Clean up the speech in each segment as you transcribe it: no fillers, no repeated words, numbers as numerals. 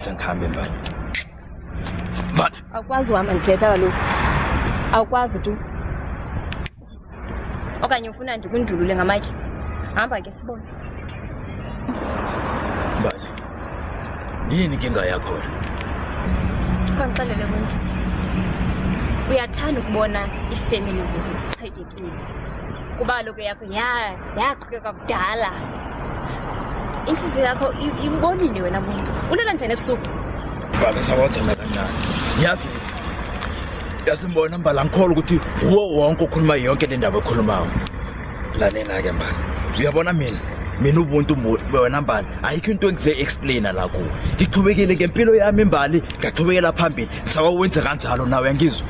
Thatha ngihambe Mbali. Mbali. Awukwazi uhamba ndithetha kaloku. Awukwazi tu. Okanye ufuna ndikundulule ngamatye? Hamba ke sibone. Mbali. Yini inkinga yakho wena? Khawundixelele Buntu. Uyathanda ukubona iifemeli ziqhekekile. Kuba kaloku yakho yaqhekeka kudala. Intliziyo yakho ibonile wena Buntu. Ulala njani ebusuku? Mbali sawajama kancane. Yazi yazi mbona Mbali angikholwa ukuthi nguwo wonke okhuluma yonke le ndaba okhulumayo. Lalela-ke Mbali. Uyabona mina ubuntu wena Mbali ayikho into engize-explaina la kuwe. Ngiqhubekile ngempilo yami Mbali, ngaqhubekela phambili. Ngisawa wenze kanjalo nawe uyangizwa.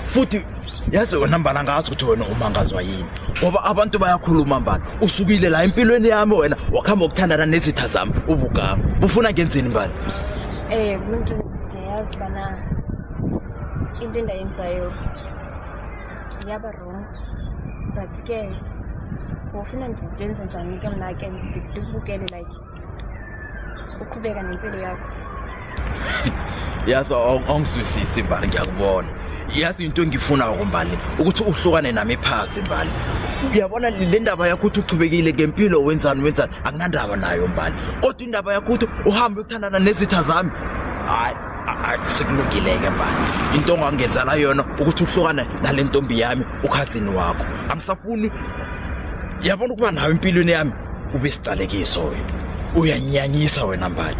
Futhi yazi wena Mbali angazi ukuthi wena umangazwa yini. Ngoba abantu bayakhuluma Mbali. Usukile la empilweni yami wena wakhamba ukuthandana nezitha zami ubuganga. Ufuna ngenzeni Mbali? Buntu ndiyazi ubana into endayenzayo yaba wrong. But ke wofuna ndenze njani ke mna ke ndikubukele like uqhubeka nempilo yakho. Yazi awungizwisisi Mbali, ngiyakubona. Yazi into engiyifunayo Mbali ukuthi uhlukane nami phasi Mbali. Uyabona le ndaba yakho ukuthi uchubekile ngempilo wenzani wenzani akunandaba nayo Mbali. Kodwa indaba yakho ukuthi uhambe ukuthandana nezitha zami, hayi sekulungile-ke Mbali. Into ongangenzela yona ukuthi uhlukane nale ntombi yami ukhazini wakho. Angisafuni yabona ukuba nawe empilweni yami ube sicalekiso wena. Uyanyanyisa wena Mbali.